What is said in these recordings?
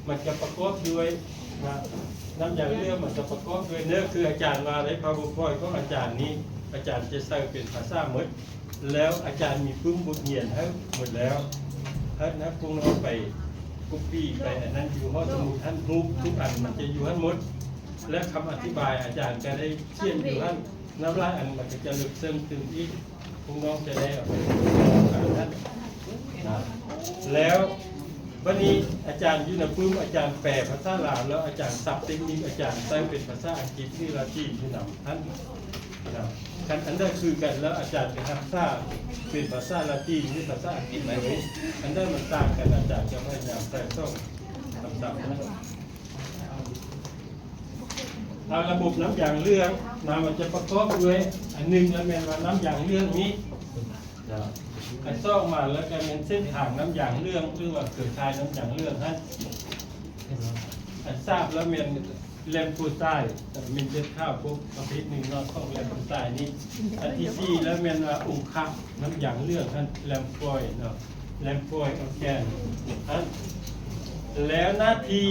ມັນຈະປະກອບດ້ວຍນະ ນ້ຳຢາງເຫຼືອງມັນຈະປະກອບດ້ວຍເນື້ອ ຄືອາຈານວ່າໃນ PowerPoint ຂອງອາຈານນີ້ ອາຈານຈະໃສ່ເປັນພາສາໝົດ ແລ້ວອາຈານມີປຶ້ມບົດຮຽນໃຫ້ໝົດແລ້ວ ໃຫ້ນັກພວກນ້ອງໄປ copy ໄປອັນນັ້ນຢູ່ ຫໍສະໝຸດຫັ້ນ ຮູບທຸກອັນມັນຈະຢູ່ຫັ້ນໝົດ ແລະ ຄຳອະທິບາຍອາຈານກໍໄດ້ຂຽນຢູ່ຫັ້ນ ນຳຫຼາຍອັນມັນກໍຈະເລິກເຊິ່ງຕື່ມອີກ ພວກນ້ອງຈະໄດ້ເອົາໄປປະກອບກັນນັ້ນນະ ແລ້ວບັດນີ້ອາຈານຢູ່ໃນປຶ້ມ ອາຈານແປພາສາລາວ ແລ້ວອາຈານສັບເຕັກນິກ ອາຈານໃສ່ເປັນພາສາອັງກິດ ຫຼື ລາຕິນຢູ່ນຳຫັ້ນນະ ຄັນອັນໃດຄືກັນ ແລ້ວອາຈານກໍຮັກສາເປັນພາສາລາຕິນ ຫຼື ພາສາອັງກິດໄປເລີຍ ອັນໃດມັນຕ່າງກັນ ອາຈານກໍພະຍາຍາມໃສ່ສອງຄຳສັບນັ້ນ. ເອົາລະບົບນ້ຳຢາງເຫຼືອງນະ ມັນຈະປະກອບດ້ວຍ ອັນໜຶ່ງລະແມ່ນວ່ານ້ຳຢາງເຫຼືອງນີ້ນະ ອັນສອງມາລະກະແມ່ນເສັ້ນທາງນ້ຳຢາງເຫຼືອງ ຫຼືວ່າເຄືອຂ່າຍນ້ຳຢາງເຫຼືອງຫັ້ນ ອັນສາມລະແມ່ນແລມໂຟໄຊ ແມ່ນເລືອດຂາວພວກປະເພດໜຶ່ງເນາະ ຂອງແລມໂຟໄຊນີ້ ອັນທີສີ່ລະແມ່ນວ່າອົງຄະນ້ຳຢາງເຫຼືອງຫັ້ນ ແລມຟອຍເນາະ ແລມຟອຍອອແກນຫັ້ນ ແລ້ວໜ້າທີ່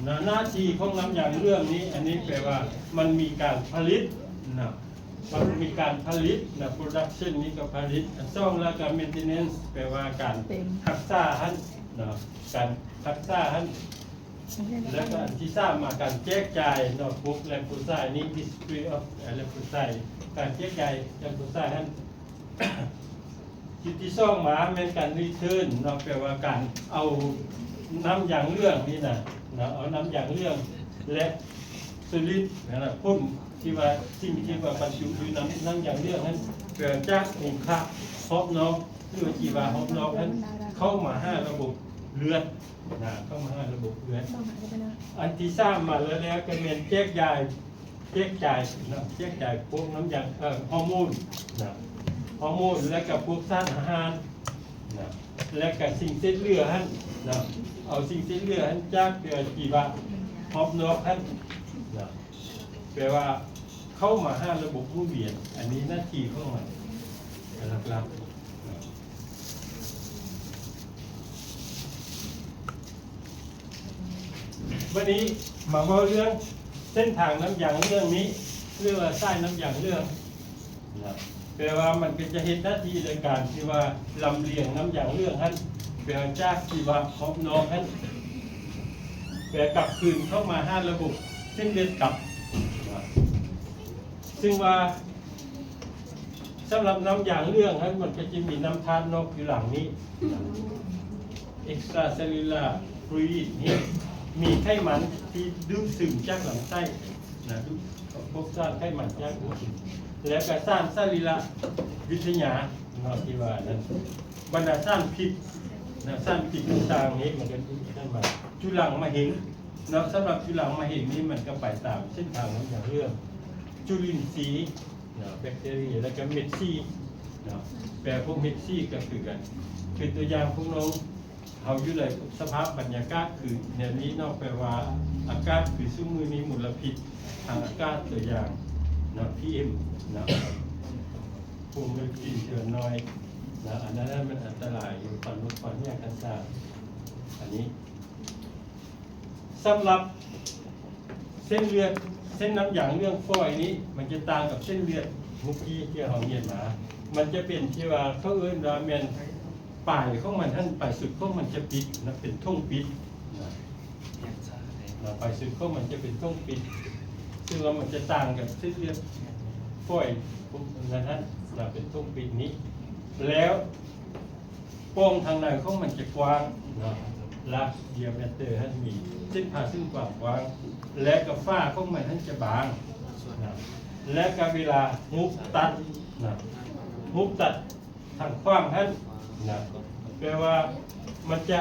ນະ ໜ້າທີ່ຂອງນ້ຳຢາງເຫຼືອງນີ້ ອັນນີ້ແປວ່າມັນມີການຜະລິດນະ ມັນມີການຜະລິດນະ production ນີ້ກໍຜະລິດ ອັນສອງລະກະ maintenance ແປວ່າການຮັກສາຫັ້ນນະ ການຮັກສາຫັ້ນ ແລ້ວກະອັນທີສາມມາການແຈກຈ່າຍເນາະ ພວກແລມໂຟໄຊນີ້ distribution of ແລມໂຟໄຊ ການແຈກຈ່າຍແລມໂຟໄຊຫັ້ນ ຈຸດທີສອງມາແມ່ນການຣີເທີນເນາະ ແປວ່າການເອົານ້ຳຢາງເຫຼືອງນີ້ນະ ນະ ເອົານ້ຳຢາງເຫຼືອງ ແລະ ໂຊລິດນັ້ນນະ ຜົນທີ່ວ່າ ສິ່ງທີ່ວ່າບັນຈຸຢູ່ໃນນ້ຳຢາງເຫຼືອງນັ້ນ ເກີດຈາກອົງຄະຮອບນອກ ຫຼືວ່າຈີວະຮອບນອກນັ້ນ ເຂົ້າມາຫາລະບົບເລືອດນະ ເຂົ້າມາຫາລະບົບເລືອດ. ອັນທີສາມມາແລ້ວ ແລ້ວກໍແມ່ນແຈກຢາຍ ແຈກຈ່າຍເນາະ ແຈກຈ່າຍພວກນ້ຳຢາງ ເອີ ຮໍໂມນນະ ຮໍໂມນ ແລະກະພວກສານອາຫານນະ ແລະກະສິ່ງເສດເຫຼືອຫັ້ນນະ ເອົາສິ່ງເສດເຫຼືອຫັ້ນຈາກ ເອີ ຈີວະຮອບນອກຫັ້ນນະ ແປວ່າເຂົ້າມາຫາລະບົບໝູນວຽນ ອັນນີ້ໜ້າທີ່ຂອງມັນຫຼັກໆ. ບັດນີ້ມາເວົ້າເລື່ອງເສັ້ນທາງນ້ຳຢາງເຫຼືອງນີ້ ຫຼືວ່າສາຍນ້ຳຢາງເຫຼືອງນະ ແປວ່າມັນກໍຈະເຮັດໜ້າທີ່ໃນການທີ່ວ່າລຳລຽງນ້ຳຢາງເຫຼືອງຫັ້ນ ແປວ່າຈາກທີ່ວ່າຮອບນອກຫັ້ນ ແປກັບຄືນເຂົ້າມາຫາລະບົບເສັ້ນເລືອດກັບນະ ຊຶ່ງວ່າ ສຳລັບນ້ຳຢາງເຫຼືອງຫັ້ນ ມັນກໍຈະມີນ້ຳທາດນອກຢູ່ຫຼັງນີ້ extracellular fluid ນີ້ ມີໄຂມັນທີ່ດູດຊຶມຈາກລຳໄສ້ນະ ດູດ ພວກສານໄຂມັນຈາກຫົວ ແລ້ວກໍສານສະລີລະວິທະຍາເນາະ ທີ່ວ່ານັ້ນ ບັນດາສານພິດນະ ສານພິດຕ່າງໆນີ້ ມັນກໍດູດໄຂມັນ ຈຸລັງມະເຮັງເນາະ ສຳລັບຈຸລັງມະເຮັງນີ້ ມັນກໍໄປຕາມເສັ້ນທາງນ້ຳຢາງເຫຼືອງ ຈຸລິນຊີ ເນາະ ແບັກເຕເຣຍ ແລ້ວກໍເມັດສີເນາະ ແປພວກເມັດສີກໍຄືກັນ ຄືຕົວຢ່າງພວກນ້ອງເຮົາຢູ່ໃນສະພາບບັນຍາກາດຄືແນວນີ້ເນາະ ແປວ່າອາກາດຄືຊຸມມື້ນີ້ມົນລະພິດທາງອາກາດ ຕົວຢ່າງເນາະ ພີເອັມເນາະ ພວກເມັດສີເທື່ອໜ້ອຍເນາະ ອັນນັ້ນມັນອັນຕະລາຍຢູ່ ຄວັນນົກຄວັນຫຍັງຕ່າງໆ ອັນນີ້ ສຳລັບເສັ້ນເລືອດ ເສັ້ນນ້ຳຢາງເຫຼືອງຝອຍນີ້ ມັນຈະຕ່າງກັບເສັ້ນເລືອດມື້ກີ້ທີ່ເຮົາຮຽນມາ ມັນຈະເປັນທີ່ວ່າເຂົາເອີ້ນວ່າແມ່ນປາຍຂອງມັນຫັ້ນ ປາຍສຸດຂອງມັນຈະປິດນະ ເປັນຖົງປິດນະ ນະ ປາຍສຸດຂອງມັນຈະເປັນຖົງປິດ ຊຶ່ງວ່າມັນຈະຕ່າງກັບເສັ້ນເລືອດຝອຍພວກນັ້ນຫັ້ນນະ ເປັນຖົງປິດນີ້ ແລ້ວ ປ່ອງທາງໃນຂອງມັນຈະກວ້າງເນາະ ລາກ diameter ຫັ້ນມີເສັ້ນຜ່າສູນກວ້າງ ແລະກໍຝາຂອງມັນຫັ້ນຈະບາງເນາະ ແລະກໍເວລາຮູບຕັດເນາະ ຮູບຕັດທາງຂວາງຫັ້ນເນາະ ແປວ່າມັນຈະ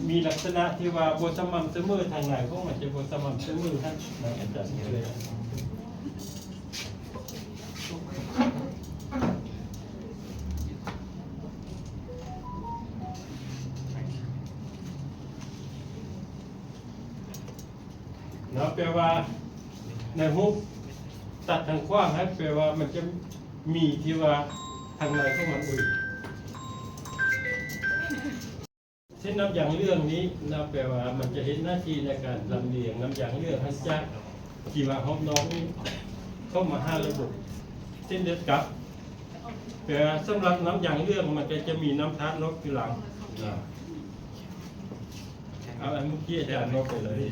ມີລັກສະນະທີ່ວ່າບໍ່ສະໝ່ຳສະເໝີ ທາງໃນຂອງມັນຈະບໍ່ສະໝ່ຳສະເໝີຫັ້ນເນາະ ອາຈານເລີຍ ເນາະ ແປວ່າໃນຮູບຕັດທາງຂວາງຫັ້ນ ແປວ່າມັນຈະມີທີ່ວ່າທາງໃນຂອງມັນເອີງ. ເສັ້ນນ້ຳຢາງເຫຼືອງນີ້ນະ ແປວ່າມັນຈະເຮັດໜ້າທີ່ໃນການລຳລຽງນ້ຳຢາງເຫຼືອງຫັ້ນຈາກທີ່ວ່າຮອບນອກນີ້ເຂົ້າມາຫາລະບົບເສັ້ນເລືອດກັບ. ແປວ່າສຳລັບນ້ຳຢາງເຫຼືອງມັນກໍຈະມີນ້ຳທາດນອກຢູ່ຫຼັງນະ. ເອົາ ອັນເມື່ອກີ້ອາຈານເວົ້າໄປເລີຍ.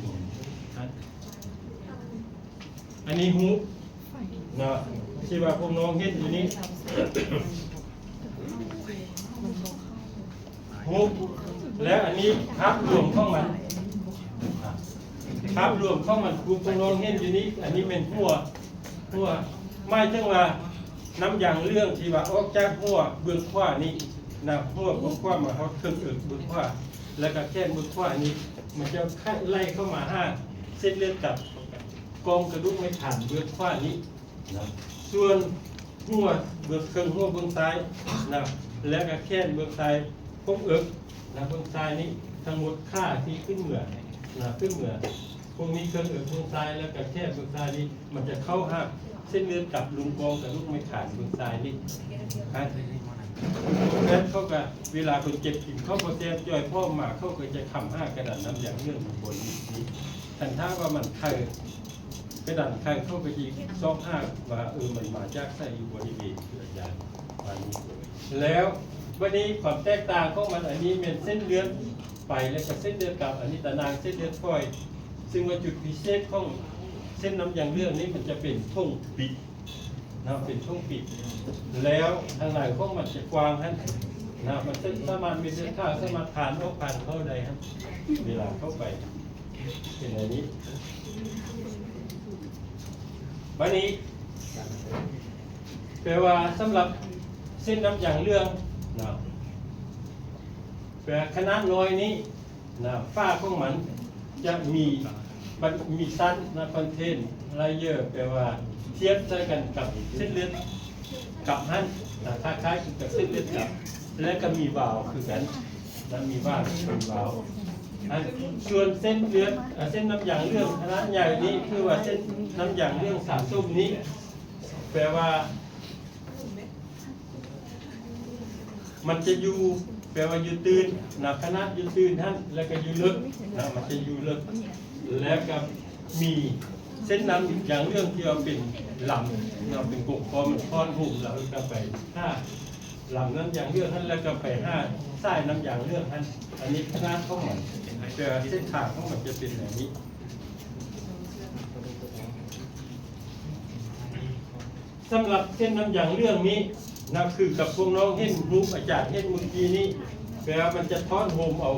ອັນນີ້ຮູບເນາະ ທີ່ວ່າພວກນ້ອງເຫັນຢູ່ນີ້ ຮູບ ແລະ ອັນນີ້ພາບລວມຂອງມັນ ພາບລວມຂອງມັນຄືພວກນ້ອງເຫັນຢູ່ນີ້ ອັນນີ້ແມ່ນຫົວ ຫົວ ໝາຍເຖິງວ່ານ້ຳຢາງເຫຼືອງທີ່ວ່າອອກຈາກຫົວເບື້ອງຂວານີ້ນະ ຫົວເບື້ອງຂວາມາຮອດເຄິ່ງເອິກເບື້ອງຂວາ ແລ້ວກໍແຂນເບື້ອງຂວານີ້ ມັນຈະໄຫຼເຂົ້າມາຫາເສັ້ນເລືອດກັບ ກອງກະດູກໄມ້ຂານເບື້ອງຂວານີ້ນະ. ສ່ວນຫົວເບື້ອງ ເຄິ່ງຫົວເບື້ອງຊ້າຍນະ ແລະກະແຂນເບື້ອງຊ້າຍ ກົກເອິກນະ ເບື້ອງຊ້າຍນີ້ ທັງໝົດຂາທີ່ຂຶ້ນເມືອນະ ຂຶ້ນເມືອນ ພວກນີ້ເຄິ່ງເອິກເບື້ອງຊ້າຍ ແລະກະແຂນເບື້ອງຊ້າຍນີ້ ມັນຈະເຂົ້າຫາເສັ້ນເລືອດກັບ ລຸມກອງກະດູກໄມ້ຂານເບື້ອງຊ້າຍນີ້. ແລ້ວເຂົາກະ ເວລາເພິ່ນເຈັບກິນເຂົ້າບໍ່ແຊບ ຈ່ອຍຜອມມາ ເຂົາກໍຈະຄຳຫາກະດານນ້ຳຢາງເຫຼືອງຢູ່ບົນນີ້. ຄັນຖ້າວ່າມັນໄຄ ກະດານໄຄ ເຂົາກໍຊິຊອກຫາວ່າ ເອີ ມັນມາຈາກໃສ ຢູ່ບໍລິເວນທີ່ອາຈານວ່ານີ້. ແລ້ວບັດນີ້ຄວາມແຕກຕ່າງຂອງມັນ ອັນນີ້ແມ່ນເສັ້ນເລືອດໄປ ແລ້ວກໍເສັ້ນເລືອດກັບ ອັນນີ້ຕາໜ່າງເສັ້ນເລືອດຝອຍ. ຊຶ່ງວ່າຈຸດພິເສດຂອງເສັ້ນນ້ຳຢາງເຫຼືອງນີ້ ມັນຈະເປັນຖົງປິດ ນະ ເປັນຖົງປິດ ແລ້ວທາງໃນຂອງມັນຈະກວ້າງຫັ້ນນະ ມັນຈະສາມາດ ເມັດເລືອດຂາວສາມາດຜ່ານອອກຜ່ານເຂົ້າໄດ້ຫັ້ນ ເວລາເຂົ້າໄປເປັນອັນນີ້. ບັດນີ້ ແປວ່າສຳລັບເສັ້ນນ້ຳຢາງເຫຼືອງນະ ແປວ່າຂະໜາດນ້ອຍນີ້ ນະ ຝາຂອງມັນຈະມີ ມັນມີຊັ້ນນະ ຄອນເທນ ລາເຢີ ແປວ່າທຽບໃສ່ກັນກັບເສັ້ນເລືອດກັບຫັ້ນນະ ຄ້າຍໆຄືກັບເສັ້ນເລືອດກັບ ແລະກໍມີວາວຄືກັນນະ ມີວາວ ເປັນວາວ. ອັນ ສ່ວນເສັ້ນເລືອດ ອາ ເສັ້ນນ້ຳຢາງເຫຼືອງຂະໜາດໃຫຍ່ນີ້ ຄືວ່າເສັ້ນນ້ຳຢາງເຫຼືອງສະສົມນີ້ ແປວ່າ ມັນຈະຢູ່ ແປວ່າຢູ່ຕື້ນນະ ຂະໜາດຢູ່ຕື້ນຫັ້ນ ແລ້ວກໍຢູ່ເລິກນະ ມັນຈະຢູ່ເລິກ ແລ້ວກໍມີເສັ້ນນ້ຳຢາງເຫຼືອງທີ່ວ່າເປັນລຳນະ ເປັນກົກ ເພາະມັນທ້ອນໂຮມ ແລ້ວກໍໄປຫາລຳນ້ຳຢາງເຫຼືອງຫັ້ນ ແລ້ວກໍໄປຫາສາຍນ້ຳຢາງເຫຼືອງຫັ້ນ. ອັນນີ້ຂະໜາດຂອງມັນ ແຕ່ວ່າເສັ້ນທາງຂອງມັນຈະເປັນແນວນີ້. ສຳລັບເສັ້ນນ້ຳຢາງເຫຼືອງນີ້ນະ ຄືກັບພວກນ້ອງເຫັນຮູບອາຈານເຫັນມື້ກີ້ນີ້ ແປວ່າມັນຈະທ້ອນໂຮມເອົາ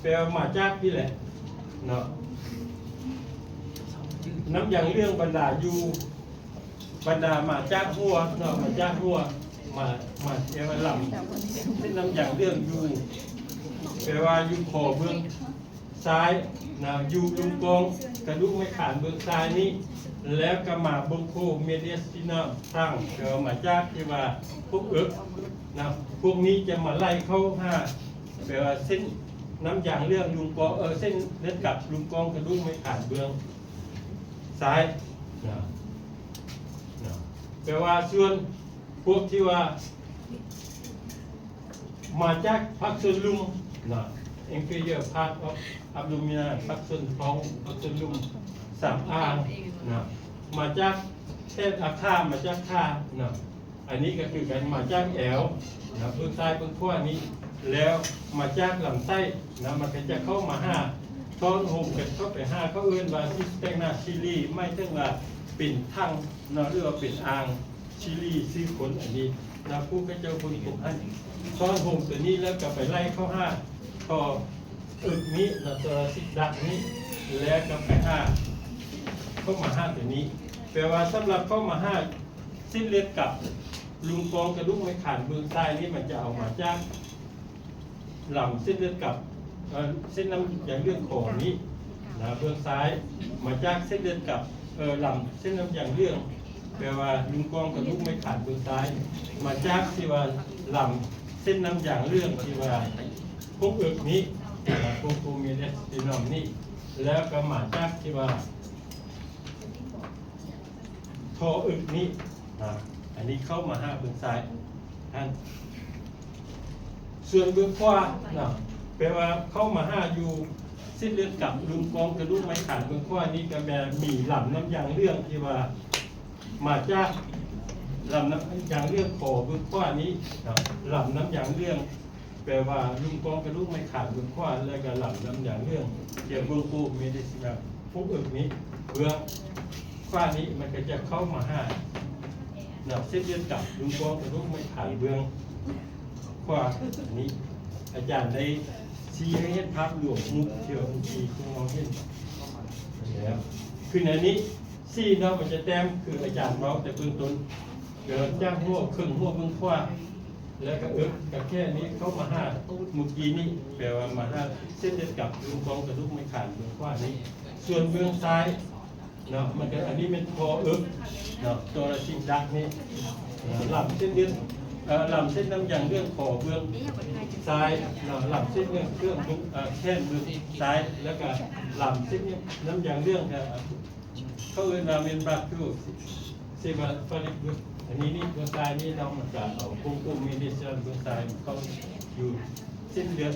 ແປວ່າມາຈາກພີ້ແຫຼະເນາະ. ນ້ຳຢາງເຫຼືອງບັນດາຢູ່ ບັນດາມາຈາກຫົວເນາະ ມາຈາກຫົວ ມາ ມາ ແປວ່າລຳ ເສັ້ນນ້ຳຢາງເຫຼືອງຢູ່ ແປວ່າຢູ່ຄໍເບື້ອງ ຊ້າຍນະ ຢູ່ລຸ່ມກອງກະດູກໄມ້ຂານເບື້ອງຊ້າຍນີ້ ແລ້ວກໍມາບົງໂຄ ເມເດຍສຕິນອມ ທາງ ແປວ່າມາຈາກທີ່ວ່າພວກເອິກນະ ພວກນີ້ຈະມາໄຫຼເຂົ້າຫາ ແປວ່າເສັ້ນນ້ຳຢາງເຫຼືອງລຸ່ມກອງ ເອີ ເສັ້ນເລືອດກັບລຸ່ມກອງກະດູກໄມ້ຂານເບື້ອງຊ້າຍນະ ນະ ແປວ່າສ່ວນພວກທີ່ວ່າ ມາຈາກພາກສ່ວນລຸ່ມນະ inferior part of abdomen ພາກສ່ວນທ້ອງ ພາກສ່ວນລຸ່ມສາມອ່າງນະ ມາຈາກແຂນ ອາ ຂາ ມາຈາກຂານະ ອັນນີ້ກໍຄືກັນ ມາຈາກແອວນະ ເບື້ອງຊ້າຍເບື້ອງຂວານີ້ ແລ້ວມາຈາກລຳໄສ້ນະ ມັນກໍຈະເຂົ້າມາຫາ ທ້ອນໂຮມກັນເຂົ້າໄປຫາ ເຂົາເອີ້ນວ່າ cistern ciliary ໝາຍເຖິງວ່າເປັນຖັງເນາະ ຫຼືວ່າເປັນອ່າງ ciliary ຊື່ຄົນ ອັນນີ້ນະ ຜູ້ເຂົາເຈົ້າຄົ້ນພົບຫັ້ນ ທ້ອນໂຮມຕົວນີ້ ແລ້ວກໍໄປໄຫຼເຂົ້າຫາທໍ່ເອິກນີ້ນະ thoracic duct ນີ້ ແລ້ວກໍໄປຫາ ເຂົ້າມາຫາຕົວນີ້ ແປວ່າສຳລັບເຂົ້າມາຫາເສັ້ນເລືອດກັບ ລຸ່ມກອງກະດູກໄມ້ຂານເບື້ອງຊ້າຍນີ້ ມັນຈະເອົາມາຈາກ ລຳເສັ້ນເລືອດກັບ ເອີ ເສັ້ນນ້ຳຢາງເຫຼືອງຂອງນີ້ນະ ເບື້ອງຊ້າຍ ມາຈາກເສັ້ນເລືອດກັບ ເອີ ລຳເສັ້ນນ້ຳຢາງເຫຼືອງ ແປວ່າລຸ່ມກອງກະດູກໄມ້ຂານເບື້ອງຊ້າຍ ມາຈາກທີ່ວ່າລຳເສັ້ນນ້ຳຢາງເຫຼືອງທີ່ວ່າກົກເອິກນີ້ນະ ໂກໂກເມເດຍສຕິນອມນີ້ ແລ້ວກໍມາຈາກທີ່ວ່າ ທໍ່ເອິກນີ້ນະ ອັນນີ້ເຂົ້າມາຫາເບື້ອງຊ້າຍຫັ້ນ ສ່ວນເບື້ອງຂວານະ ແປ ແປວ່າເຂົ້າມາຫາຢູ່ເສັ້ນເລືອດກຳລຸມກອງກະດູກໄມ້ຂານເບື້ອງຂວານີ້ ກໍແມ່ນມີລຳນ້ຳຢາງເຫຼືອງທີ່ວ່າມາຈາກລຳນ້ຳຢາງເຫຼືອງຄໍເບື້ອງຂວານີ້ເນາະ ລຳນ້ຳຢາງເຫຼືອງ ແປວ່າລຸມກອງກະດູກໄມ້ຂານເບື້ອງຂວາ ແລ້ວກໍລຳນ້ຳຢາງເຫຼືອງທີ່ເບື້ອງໂກເມດິຊິນາຜູ້ເອິກນີ້ເບື້ອງຂວານີ້ ມັນກໍຈະເຂົ້າມາຫາເນາະ ເສັ້ນເລືອດກຳລຸມກອງກະດູກໄມ້ຂານເບື້ອງ ຂວານີ້ ອາຈານໄດ້ຊີ້ໃຫ້ເຫັນພາບລວມຮູບທີ່ວ່າເມື່ອກີ້ພວກເຮົາເຫັນແລ້ວ ຄືໃນນີ້ຊີ້ເນາະ ມັນຈະແຕ້ມ ຄືອາຈານເວົ້າແຕ່ເບື້ອງຕົ້ນ ເລີ່ມຈາກຫົວ ເຄິ່ງຫົວເບື້ອງຂວາ ແລ້ວກະເອິກກະແຂ້ນີ້ເຂົ້າມາຫາເມື່ອກີ້ນີ້ ແປວ່າມາຫາເສັ້ນເລືອດກຳລຸມກອງກະດູກໄມ້ຂານເບື້ອງຂວານີ້ ສ່ວນເບື້ອງຊ້າຍ ເນາະ ມັນກໍ ອັນນີ້ແມ່ນຄໍເອິກເນາະ ໂຕລາຊິກດັກນີ້ເນາະ ລຳເສັ້ນເລືອດ ເອີ ລຳເສັ້ນນ້ຳຢາງເຫຼືອງຄໍເບື້ອງຊ້າຍເນາະ ລຳເສັ້ນເລືອດເຄື່ອງເບື້ອງ ເອີ ແຂນເບື້ອງຊ້າຍ ແລ້ວກໍລຳເສັ້ນນ້ຳຢາງເຫຼືອງ ເຂົາເອີ້ນວ່າແມ່ນບາດໂຈເຊບາຟາລິກເບື້ອງ ອັນນີ້ນີ້ເບື້ອງຊ້າຍນີ້ເນາະ ມັນຈະເອົາໂກງໂກເມເດເຊຍເບື້ອງຊ້າຍເຂົ້າຢູ່ເສັ້ນເລືອດ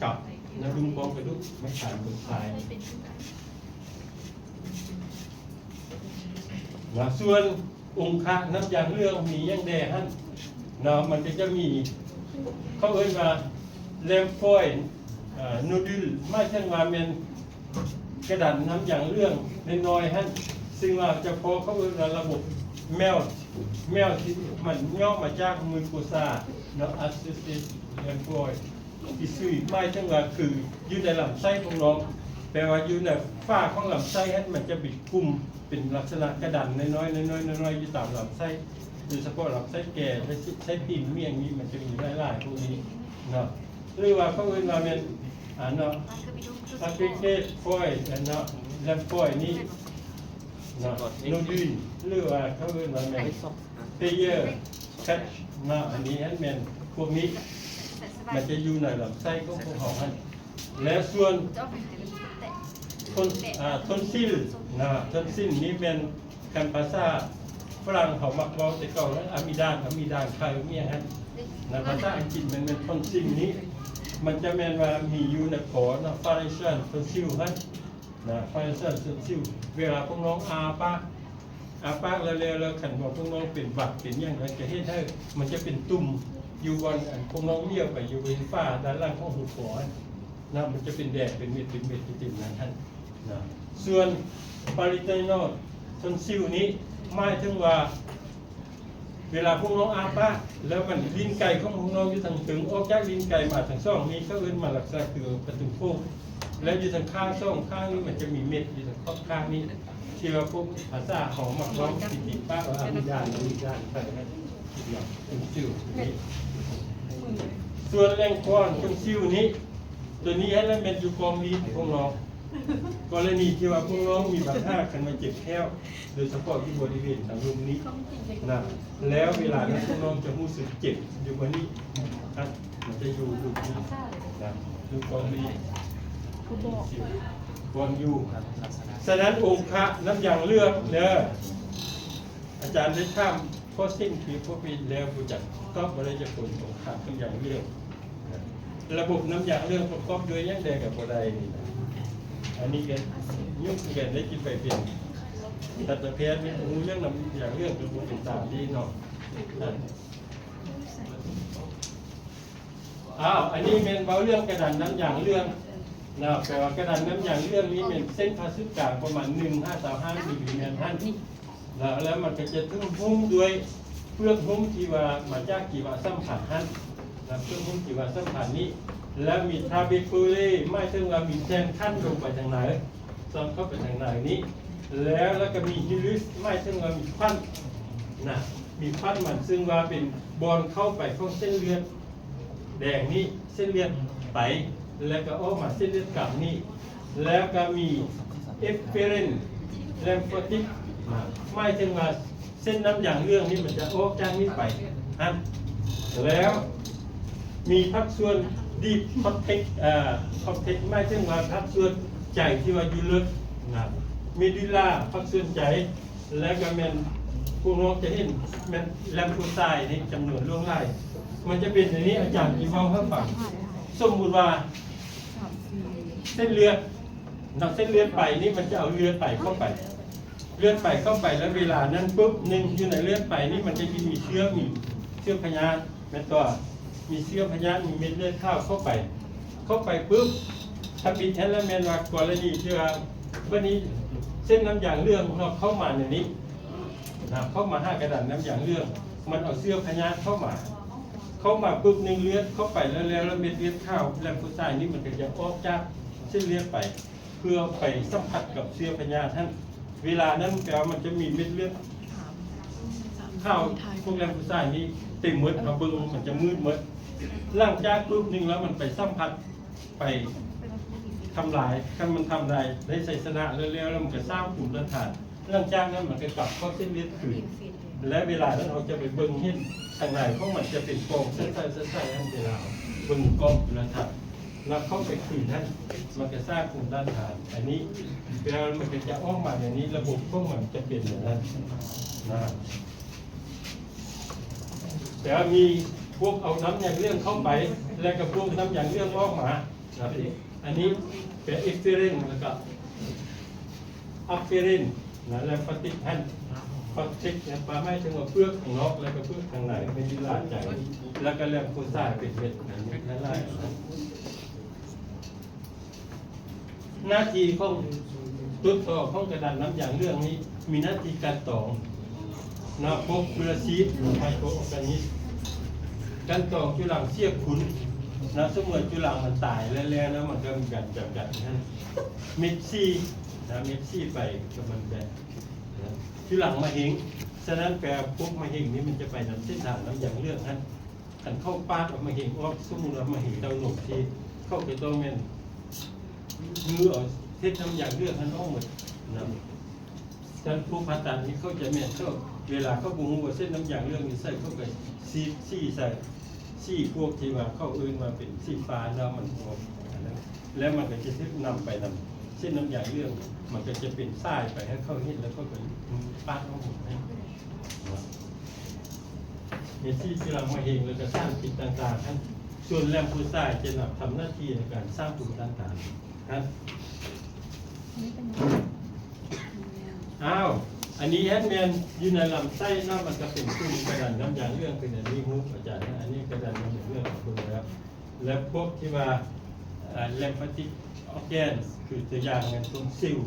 ກັບນະດຸມກອງກະດູກໄມ້ຂານເບື້ອງຊ້າຍນະ ສ່ວນອົງຄະນ້ຳຢາງເຫຼືອງມີຫຍັງແດ່ຫັ້ນນະ ມັນກໍຈະມີ ເຂົາເອີ້ນວ່າແລມຟອຍ ເອີ ໂນດິວ ໝາຍເຖິງວ່າແມ່ນກະດານນ້ຳຢາງເຫຼືອງນ້ອຍໆຫັ້ນ ຊຶ່ງວ່າຈະພໍເຂົາເອີ້ນວ່າລະບົບແມວ ແມວທີ່ມັນຫຍໍ້ມາຈາກມິວໂກຊາເນາະ ອາໂຊຊຽເຊັດແລມຟອຍ ທີ່ຊື່ໝາຍເຖິງວ່າຄືຢູ່ໃນລຳໄສ້ຂອງນ້ອງ ແປວ່າຢູ່ໃນຝາຂອງລຳໄສ້ຫັ້ນ ມັນຈະເປັນກຸ່ມ ເປັນລັກສະນະກະດານນ້ອຍໆ ນ້ອຍໆ ນ້ອຍໆ ຢູ່ຕາມລຳໄສ້ ໂດຍສະເພາະລຳໄສ້ແກ່ ແລະ ໄສ້ຕິ່ງ ມີຫຍັງນີ້ ມັນຈະມີຫຼາຍໆພວກນີ້ເນາະ ຫຼືວ່າເຂົາເອີ້ນວ່າແມ່ນ ອາ ເນາະ ອາເຄເຄດຟອຍ ເນາະ ແລມຟອຍນີ້ເນາະ ໂນດີນ ຫຼືວ່າເຂົາເອີ້ນວ່າແມ່ນ ເພເຢີແຄັດເນາະ ອັນນີ້ຫັ້ນແມ່ນພວກນີ້ ມັນຈະຢູ່ໃນລຳໄສ້ຂອງພວກເຮົາຫັ້ນ ແລະ ສ່ວນທົນ ອາ ທົນຊິລນະ ທົນຊິລນີ້ແມ່ນ ຄັນພາສາຝຣັ່ງເຮົາມັກເວົ້າແຕ່ເກົ່າ ອາມີດານ ອາມີດານ ໄຄ ມີຫຍັງຫັ້ນນະ ພາສາອັງກິດມັນແມ່ນ ທອນຊິລນີ້ ມັນຈະແມ່ນວ່າມີຢູ່ໃນຄໍເນາະ ຟາເຣນເຊຍນ ທອນຊິລຫັ້ນນະ ຟາເຣນເຊຍນ ທອນຊິລ ເວລາພວກນ້ອງອ້າປາກ ອ້າປາກແລ້ວ ແລ້ວ ແລ້ວຄັນວ່າພວກນ້ອງເປັນຫວັດເປັນຫຍັງ ມັນຈະເຮັດໃຫ້ ມັນຈະເປັນຕຸ່ມຢູ່ບ່ອນ ອັນພວກນ້ອງຫຼຽວໄປຢູ່ບໍລິເວນຝາດ້ານຫຼັງຂອງຫູຄໍຫັ້ນນະ ມັນຈະເປັນແດງເປັນເມັດ ເປັນເມັດຢູ່ເຕັມນັ້ນຫັ້ນນະ ສ່ວນ Palatinal Tonsil ນີ້ໝາຍເຖິງວ່າ ເວລາພວກນ້ອງອ້າປາກ ແລ້ວມັນ ລີ້ນໄກຂອງພວກນ້ອງຢູ່ທາງເທິງ ອອກຈາກລີ້ນໄກມາທາງສອງນີ້ ເຂົາເອີ້ນວ່າລັກສະນະຄືປະຕູໂຄ້ງ ແລະ ຢູ່ທາງຂ້າງສອງຂ້າງນີ້ ມັນຈະມີເມັດຢູ່ທາງຂອບຂ້າງນີ້ ທີ່ວ່າພວກພາສາເຮົາມັກເວົ້າຕິດໆປາກວ່າ ອາມີດານ ອາມີດານ ໄປນະ ເປັນຊິວນີ້ ສ່ວນແຫຼ່ງກ້ອນເປັນຊິວນີ້ ຕົວນີ້ຫັ້ນແຫຼະແມ່ນຢູ່ກ້ອງລີດຂອງນ້ອງ ກໍລະນີທີ່ວ່າພວກນ້ອງມີບັນຫາຄັນວ່າເຈັບແຂ້ວ ໂດຍສະເພາະຢູ່ບໍລິເວນທາງລຸ່ມນີ້ນະ ແລ້ວເວລານັ້ນພວກນ້ອງຈະຮູ້ສຶກເຈັບຢູ່ບ່ອນນີ້ນະ ມັນຈະຢູ່ ຢູ່ທີ່ນະ ຢູ່ບ່ອນນີ້ ບ່ອນຢູ່ ສະນັ້ນອົງຄະນ້ຳຢາງເຫຼືອງເດີ ອາຈານໄດ້ຖາມຂໍ້ເສັງທີ່ພວກນີ້ແລ້ວ ບໍ່ຈັກຕອບບໍ່ໄດ້ຈັກຄົນ ຕ້ອງຖາມເລື່ອງຢາງເຫຼືອງ. ລະບົບນ້ຳຢາງເຫຼືອງປະກອບດ້ວຍຫຍັງແດ່ກໍບໍ່ໄດ້ນີ້ນະ. ອັນນີ້ກໍຫຍຸ້ງຄືກັນ ໄດ້ຊິໄປເປັນທັນຕະແພດ ໄດ້ຮູ້ເລື່ອງນ້ຳຢາງເຫຼືອງກໍບໍ່ເປັນຕາມນີ້ເນາະ. ອ້າວ ອັນນີ້ແມ່ນເວົ້າເລື່ອງກະດານນ້ຳຢາງເຫຼືອງນະ, ແປວ່າກະດານນ້ຳຢາງເຫຼືອງນີ້ແມ່ນເສັ້ນຜ່າສູນກາງປະມານໜຶ່ງຫາຊາວຫ້າມິນລີແມັດຫັ້ນ. ແລ້ວ ແລ້ວມັນກໍຈະຖືກຫຸ້ມດ້ວຍເປືອກຫຸ້ມທີ່ວ່າມາຈາກຈີວະສຳພັນຫັ້ນນະ, ເປືອກຫຸ້ມຈີວະສຳພັນນີ້ ແລ້ວມີທຣາເບກເປີເລ ໝາຍເຖິງວ່າມີແທ່ນຂັ້ນລົງໄປທາງໃນ ຊ່ອງເຂົ້າໄປທາງໃນນີ້ ແລ້ວ ແລ້ວກໍມີຮີລິສ ໝາຍເຖິງວ່າມີຂວັນນະ, ມີຂວັນມັນ ຊຶ່ງວ່າເປັນບ່ອນເຂົ້າໄປຂອງເສັ້ນເລືອດ ແດງນີ້ ເສັ້ນເລືອດໄປ ແລ້ວກໍອອກມາເສັ້ນເລືອດກຳນີ້ ແລ້ວກໍມີເອຟເຟເຣັນແລມຟອຕິກ ໝາຍເຖິງວ່າເສັ້ນນ້ຳຢາງເຫຼືອງນີ້ມັນຈະອອກຈາກນີ້ໄປຫັ້ນ. ແລ້ວມີພາກສ່ວນດີບຄອດເທັກ ເອີ ຄອດເທັກ ໝາຍເຖິງວ່າພາກສ່ວນໃຈທີ່ວ່າຢູ່ເລິກນະ ເມດູລາ ພາກສ່ວນໃຈ ແລ້ວກໍແມ່ນພວກນ້ອງຈະເຫັນແມ່ນແລມໂພໄຊນີ້ຈຳນວນຫຼວງຫຼາຍ ມັນຈະເປັນອັນນີ້ ອາຈານຊິເວົ້າໃຫ້ຟັງ. ສົມມຸດວ່າເສັ້ນເລືອດເນາະ ເສັ້ນເລືອດໄປນີ້ມັນຈະເອົາເລືອດໄປເຂົ້າໄປ ເລືອດໄປເຂົ້າໄປ ແລ້ວເວລານັ້ນປຶບ ໜຶ່ງ ຢູ່ໃນເລືອດໄປນີ້ມັນຈະມີເຊື້ອ ມີເຊື້ອພະຍາດ ແມ່ນຕົວະ ມີເຊື້ອພະຍາດ ມີເມັດເລືອດຂາວເຂົ້າໄປ ເຂົ້າໄປປຶບ ທຳອິດຫັ້ນລະແມ່ນວ່າ ກໍລະນີທີ່ວ່າ ບັດນີ້ເສັ້ນນ້ຳຢາງເຫຼືອງເນາະ ເຂົ້າມາໃນນີ້ນະ ເຂົ້າມາຫາກະດານນ້ຳຢາງເຫຼືອງ ມັນເອົາເຊື້ອພະຍາດເຂົ້າມາ ເຂົ້າມາປຶບ ໜຶ່ງ ເລືອດເຂົ້າໄປແລ້ວ ແລ້ວເມັດເລືອດຂາວ ແລມໂຟຊາຍນີ້ມັນກໍຈະອອກຈາກເສັ້ນເລືອດໄປ ເພື່ອໄປສຳຜັດກັບເຊື້ອພະຍາດຫັ້ນ ເວລານັ້ນແປວ່າມັນຈະມີເມັດເລືອດຂາວ ພວກແລມໂຟຊາຍນີ້ເຕັມໝົດ ເຮົາເບິ່ງມັນຈະມືດໝົດ ຫຼັງຈາກປຶບ ໜຶ່ງ ແລ້ວມັນໄປສຳຜັດ ໄປທຳລາຍ ຄັນມັນທຳລາຍໄດ້ໄຊຊະນະແລ້ວ ແລ້ວມັນກໍສ້າງພູມຕ້ານທານ ຫຼັງຈາກນັ້ນມັນກໍກັບເຂົ້າເສັ້ນເລືອດຄືນ ແລະ ເວລານັ້ນເຮົາຈະໄປເບິ່ງເຫັນທາງໃນຂອງມັນຈະເປັນປ່ອງໃສໆ ໃສໆ ອັນເວລາເຮົາເບິ່ງກ້ອງຈຸລະທັດ ແລ້ວເຂົ້າໄປຄືນຫັ້ນ ມັນກໍສ້າງພູມຕ້ານທານ ອັນນີ້ແປວ່າມັນກໍຈະອອກມາແນວນີ້ ລະບົບຂອງມັນຈະເປັນແນວນັ້ນນະ ແຕ່ວ່າມີພວກເອົານ້ຳຢາງເຫຼືອງເຂົ້າໄປ ແລະກໍພວກນ້ຳຢາງເຫຼືອງອອກມານະ ອັນນີ້ເປັນເອັກເຟເຣນ ແລ້ວກໍອັບເຟເຣນນະ ແລມຟາຕິກຫັ້ນ ຟາຕິກແມ່ນປາ ໝາຍເຖິງວ່າເປືອກຂ້າງນອກ ແລ້ວກໍເປືອກຂ້າງໃນ ເປັນຢູ່ລາດໃຈ ແລ້ວກໍແລມໂຟຊາຍເປັນເມັດ ອັນນີ້ຫຼາຍໆ ໜ້າທີ່ຂອງຕົ້ນຕໍຂອງກະດານນ້ຳຢາງເຫຼືອງນີ້ ມີໜ້າທີ່ກັ່ນຕອງນະ ພວກຈຸລະຊີດ ໄມໂຄຣອໍການິດ ກັ່ນຕອງຈຸລັງເສຍຄຸນນະ ສົມມຸດຈຸລັງມັນຕາຍແລ້ວ ແລ້ວມັນກໍມີການຈຳກັດນັ້ນ ເມັດສີນະ ເມັດສີໄປກໍມັນແບບນະ ຈຸລັງມະເຮັງ ສະນັ້ນແປວ່າພວກມະເຮັງນີ້ມັນຈະໄປນຳເສັ້ນທາງນ້ຳຢາງເຫຼືອງຫັ້ນ ຄັນເຂົາປາດເອົາມະເຮັງອອກ ສົມມຸດວ່າມະເຮັງເຕົ້ານົມທີ່ ເຂົາກໍຕ້ອງແມ່ນຮື້ເອົາເສັ້ນນ້ຳຢາງເຫຼືອງຫັ້ນອອກໝົດນະ ທ່ານຜູ້ຜ່າຕັດນີ້ເຂົາຈະແມ່ນ ເຂົາ ເວລາເຂົາບໍ່ຮູ້ວ່າເສັ້ນນ້ຳຢາງເຫຼືອງຢູ່ໃສ ເຂົາກໍສີດສີໃສ່ ສີພວກທີ່ວ່າເຂົາເອີ້ນວ່າເປັນສີຟ້າເນາະ ມັນບໍ່ອັນນັ້ນ ແລ້ວມັນກໍຈະຖືກນຳໄປນຳເສັ້ນນ້ຳຢາງເຫຼືອງ ມັນກໍຈະເປັນສາຍໄປໃຫ້ເຂົາເຫັນ ແລ້ວເຂົາກໍປາດເອົາໝົດໃຫ້ເນາະ. ເມດສີຈຸລັງມະເຮັງ ແລ້ວກໍສານພິດຕ່າງໆ ຫັ້ນ ສ່ວນແລມໂຟຊາຍຈະນຳທຳໜ້າທີ່ໃນການສ້າງພູມຕ້ານທານຫັ້ນ. ອ້າວ ອັນນີ້ຫັ້ນແມ່ນຢູ່ໃນລຳໄສ້ເນາະ ມັນກໍເປັນກຸ່ມກະດານນ້ຳຢາງເຫຼືອງ ຄືອັນນີ້ຮູບອາຈານ ອັນນີ້ກະດານນ້ຳຢາງເຫຼືອງຂອງເພິ່ນແລ້ວ ແລະ ພວກທີ່ວ່າ ເອີ lymphatic organs ຄືຕົວຢ່າງແມ່ນຕົ້ນຊິວ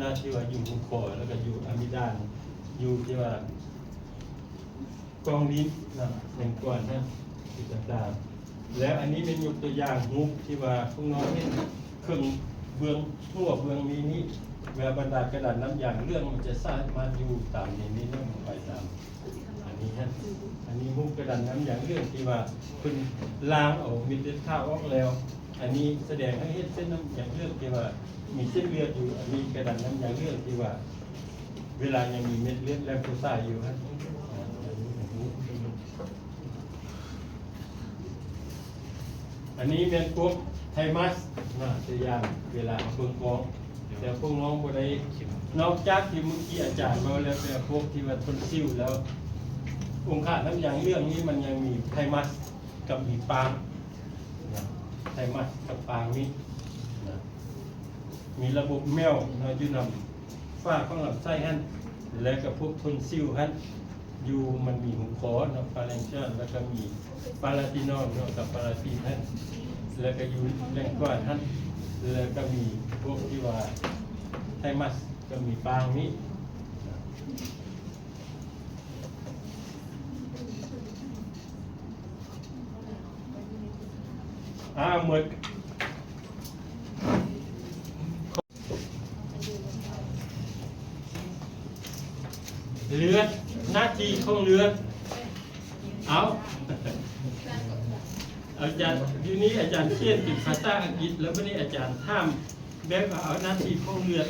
ນະ ທີ່ວ່າຢູ່ຫຸ້ມຄໍ ແລ້ວກໍຢູ່ອາມິດານ ຢູ່ທີ່ວ່າ ກອງລີ້ນນະ ແມ່ນກ່ອນນະ ຄືຕ່າງໆ ແລ້ວອັນນີ້ແມ່ນຍົກຕົວຢ່າງຮູບທີ່ວ່າພວກນ້ອງເຫັນເຄິ່ງເບື້ອງຫົວເບື້ອງນີ້ນີ້ ແມ່ນບັນດາກະດານນ້ຳຢາງເຫຼືອງ ມັນຈະສາມາດຢູ່ຕາມນີ້ນີ້ ມັນໄປຕາມອັນນີ້ຫັ້ນ ອັນນີ້ຮູບກະດານນ້ຳຢາງເຫຼືອງທີ່ວ່າເພິ່ນລ້າງເອົາເມັດເລືອດຂາວອອກແລ້ວ ອັນນີ້ສະແດງໃຫ້ເຫັນເສັ້ນນ້ຳຢາງເຫຼືອງທີ່ວ່າມີເສັ້ນເລືອດຢູ່ ອັນນີ້ກະດານນ້ຳຢາງເຫຼືອງທີ່ວ່າ ເວລາຍັງມີເມັດເລືອດແລມໂຟຊາຍຢູ່ຫັ້ນ ອັນນີ້ແມ່ນພວກໄທມັສນະ ຕົວຢ່າງເວລາເຮົາເບິ່ງກ້ອງ ແຕ່ພວກນ້ອງບໍ່ໄດ້ ນອກຈາກທີ່ມື້ກີ້ອາຈານເວົ້າແລ້ວ ແຕ່ພວກທີ່ວ່າທົນຊິວແລ້ວ ອົງຄະນ້ຳຢາງເຫຼືອງນີ້ມັນຍັງມີໄທມັສກັບມີປາງນະ ໄທມັສກັບປາງນີ້ນະ ມີລະບົບແໝວນະ ຢູ່ນຳ ຝາຂອງລຳໄສ້ຫັ້ນ ແລະກໍພວກທົນຊິວຫັ້ນ ຢູ່ມັນມີຫຸ້ມຄໍເນາະ pharyngeal ແລ້ວກໍມີ palatinum ເນາະ ກັບ palatin ຫັ້ນ ແລ້ວກໍຢູ່ແຫຼງກວານຫັ້ນ ແລ້ວກໍມີພວກທີ່ວ່າ thymus ກໍມີປາງນີ້. ອ້າວ ໝົດ ເລືອດ ໜ້າທີ່ຂອງເລືອດ ເອົາ ອາຈານ ຢູ່ນີ້ອາຈານຂຽນເປັນພາສາອັງກິດ ແລ້ວບັດນີ້ອາຈານຖາມແບບວ່າເອົາໜ້າທີ່ຂອງເລືອດ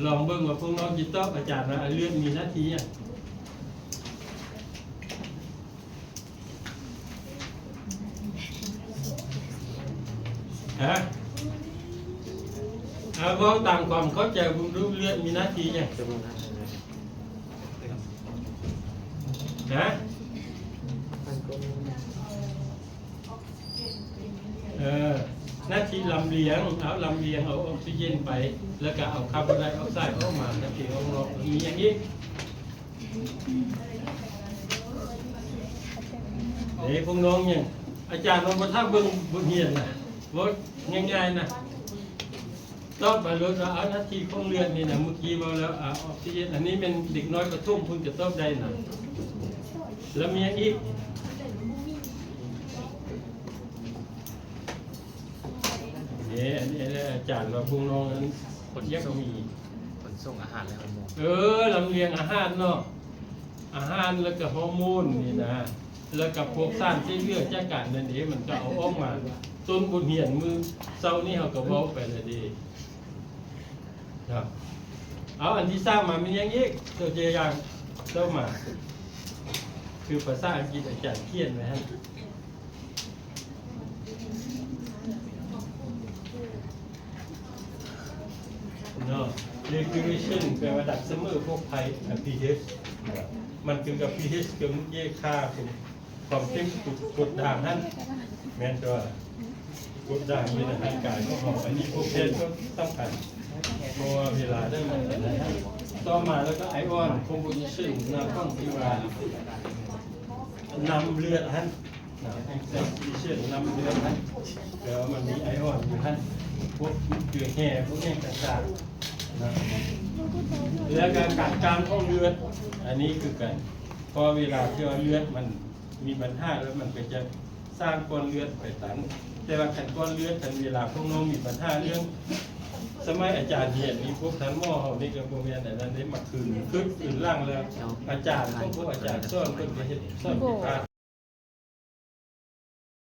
ລອງເບິ່ງວ່າພວກນ້ອງຈະຕອບອາຈານວ່າເລືອດມີໜ້າທີ່ຫຍັງ? ຮະ ເອົາ ເວົ້າຕາມຄວາມເຂົ້າໃຈ ເບິ່ງດູ ເລືອດມີໜ້າທີ່ຫຍັງ? ຮະ? ເອີ ໜ້າທີ່ລຳລຽງ ເອົາ ລຳລຽງເອົາອອກຊີເຈນໄປ ແລ້ວກະເອົາຄາບອນໄດອອກໄຊອອກມາ ໜ້າທີ່ອອກນອກ. ມີຫຍັງອີກ? ເດ້ ພວກນ້ອງຫຍັງ ອາຈານວ່າບໍ່ຖ້າເບິ່ງບົດຮຽນນະ ເວົ້າງ່າຍໆນະ ຕອບມາໂລດວ່າ ເອົາ ໜ້າທີ່ຂອງເລືອດນີ້ນະ ເມື່ອກີ້ເວົ້າແລ້ວ ອາ ອອກຊີເຈນ ອັນນີ້ແມ່ນເດັກນ້ອຍປະຖົມເພິ່ນກະຕອບໄດ້ນະ. ແລ້ວມີຫຍັງອີກ? ເດ້ ອັນນີ້ອາຈານວ່າພວກນ້ອງນັ້ນ ຂົນສົ່ງ ຢາກມີ ຂົນສົ່ງອາຫານ ແລະ ຮໍໂມນ ເອີ ລຳລຽງອາຫານເນາະ ອາຫານ ແລ້ວກະຮໍໂມນນີ້ນະ ແລ້ວກະພວກສານທີ່ເຫຼືອຈາກການນັ້ນເດ ມັນກະເອົາອອກມາ. ຕົ້ນບົດຮຽນມື້ເຊົ້ານີ້ເຮົາກະເວົ້າໄປແລ້ວເດ ເນາະ. ເອົາ ອັນທີສາມມາ ມີຫຍັງອີກ? ຕົວຢ່າງຕໍ່ມາ ຄືພາສາອັງກິດອາຈານຂຽນໄວ້ຫັ້ນ ເນາະ Regulation ແປວ່າດັດສະເໝີພວກໄພ pH ມັນຄືກັບ pH ຄືເມື່ອກີ້ ຄ່າຄວາມເຂັ້ມກົດ ກົດດ່າງຫັ້ນ ແມ່ນຕົວະ ກົດດ່າງຢູ່ໃນຮ່າງກາຍຂອງເຮົາ. ອັນນີ້ພວກແພດກໍສຳຄັນ ເພາະວ່າເວລາໄດ້ມາ ຕໍ່ມາແລ້ວກໍ ion composition ນະ ຂອງທີ່ວ່າ ນ້ຳເລືອດຫັ້ນ ນະ composition ນ້ຳເລືອດຫັ້ນ ແປວ່າມັນມີ ion ຢູ່ຫັ້ນ ພວກເກືອແຮ່ ພວກຫຍັງຕ່າງໆນະ. ແລ້ວກໍການຈາງຂອງເລືອດ ອັນນີ້ຄືກັນ ເພາະເວລາທີ່ວ່າເລືອດມັນມີບັນຫາແລ້ວ ມັນກໍຈະສ້າງກ້ອນເລືອດໄປຕັນ. ແຕ່ວ່າຄັນກ້ອນເລືອດ ຄັນເວລາພວກນ້ອງມີບັນຫາເລື່ອງ ສະໄໝອາຈານຮຽນນີ້ ພວກທ່ານໝໍເຮົານີ້ກໍບໍ່ແມ່ນອັນນັ້ນເດ້ ມາຄືນຄຶດຄືນຫຼັງແລ້ວ ອາຈານຂອງພວກອາຈານສອນເພິ່ນກໍເຮັດສອນຜິດພາດ.